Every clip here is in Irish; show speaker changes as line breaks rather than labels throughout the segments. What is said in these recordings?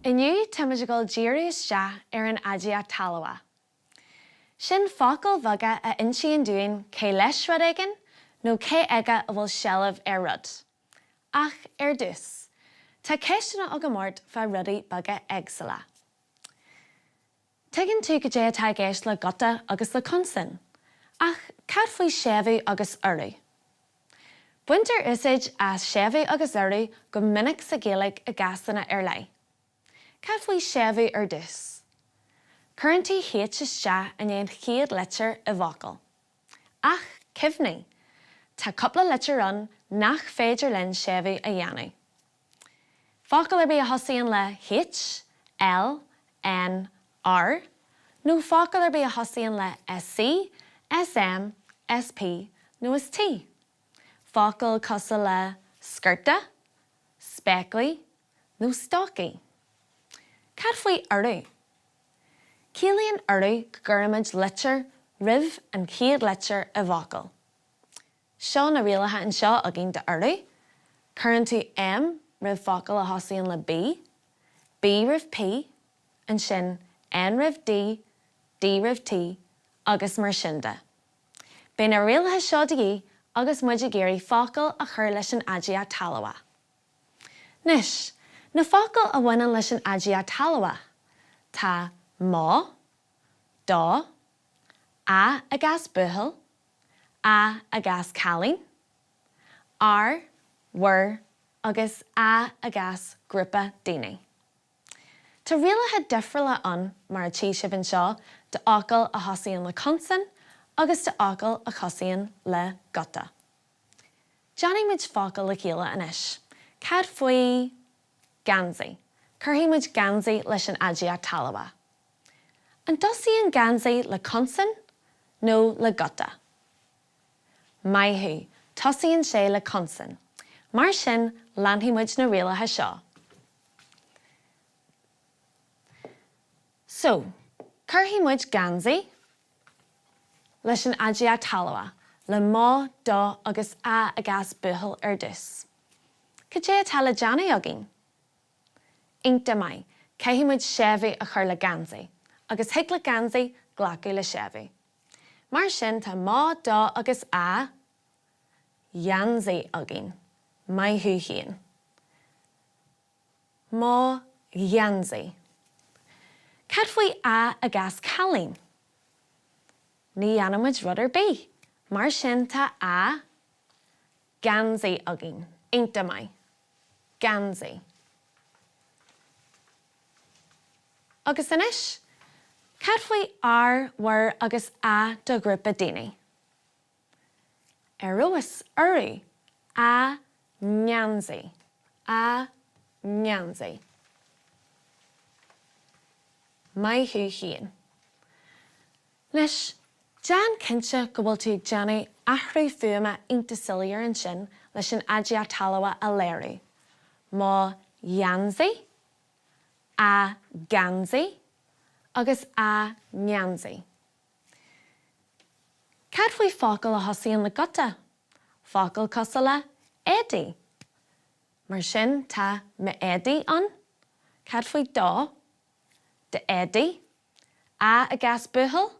Inniu táimid ag dul díriú isteach ar an aidiacht thalmhach. Sin focail bheaga a insíonn dúinn cé leis rud éigin nó cé aige a bhfuil seilbh ar rud. Ach ar dtús, tá ceisteanna agam ort fá rudaí beaga éagsúla. Tuigeann tú cad é atá i gceist le guta agus le consan, ach cad faoi séimhiú agus urú? Baintear úsáid as séimhiú agus urú go minic sa Ghaeilge i gcásanna ar leith. Cad faoi séimhiú ar dtús? Cuireann tú H isteach i ndiaidh an chéad litir i bhfocal. Ach cuimhnigh, tá cúpla litir ann nach féidir linn séimhiú a dhéanamh. Focal ar bith a thosaíonn le H, L, N, R, nó focal ar bith a thosaíonn le SC, SM, SP nó ST. Focail cosúil le sciorta, spéaclaí nó stocaí. Cad faoi urú? Ciallaíonn urú go gcuirimid litir roimh an chéad litir i bhfocal. Seo na rialacha anseo againn do urú, Cuireann tú M roimh focal a thosaíonn le B, B roimh P, ansin N roimh D, D roimh T agus mar sin de. Beidh na rialacha seo de dhíth agus muid ag iarraidh focal a chur leis an aidiacht thalmhach. Anois, na focail a bhaineann leis an aidiacht thalmhach, tá mo, do, a i gcás buachaill, a i gcás cailín, ár, bhur agus a i gcás grúpa daoine. Tá rialacha difriúla ann, mar a tchí sibh anseo, d'fhocail a thosaíonn le consan agus d'fhocail a thosaíonn le guta. Déanfaidh muid focal le chéile anois. Cad faoi geansaí? Cuirfidh muid geansaí leis an aidiacht thalmhach. An dtosaíonn geansaí le consan nó le guta? Maith thú, tosaíonn sé le consan. Mar sin, leanfaidh muid na rialacha seo. So, cuirfidh muid geansaí leis an aidiacht thalmhach, le mo, do agus a i gcás buachaill ar dtús. Cad é atá le déanamh againn? Iontach maith. Caithfidh muid séimhiú a chur le geansaí. Agus thig le geansaí glacadh le séimhiú. Mar sin tá mo, do agus a gheansaí againn. Maith thú féin. Mo gheansaí. Cad faoi a i gcás cailín? Ní dhéanann muid rud ar bith. Mar sin tá a geansaí againn. Iontach maith. Geansaí. Agus anois, cad faoi ár, bhur agus a do ghrúpa daoine? Ar fheabhas, urú, a ngeansaí, a ngeansaí. Maith thú féin. Anois, déan cinnte go bhfuil tú ag déanamh athrú fuaime iontach soiléir ansin leis an aidiacht thalmhach a léiriú, mo gheansaí, a geansaí agus a ngeansaí. Cad faoi focail a thosaíonn le guta? Focail cosúil le éadaí. Mar sin tá m'éadaí ann. Cad faoi do? D'éadaí. A i gcás buachaill?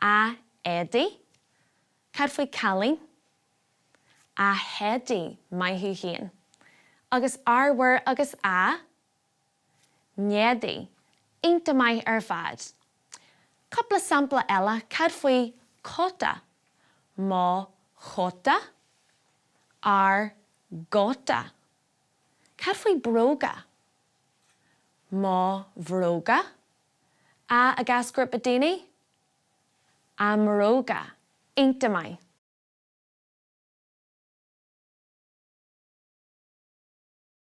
A éadaí? Cad faoi cailín? A héadaí, maith thú féin. Agus ár, bhur agus a n-éadaí. Iontach maith ar fad. Cúpla sampla eile, cad faoi cóta? Mo chóta? Ár gcóta? Cad faoi bróga? Mo bhróga? A i gcás grúpa daoine? A mbróga. Iontach maith.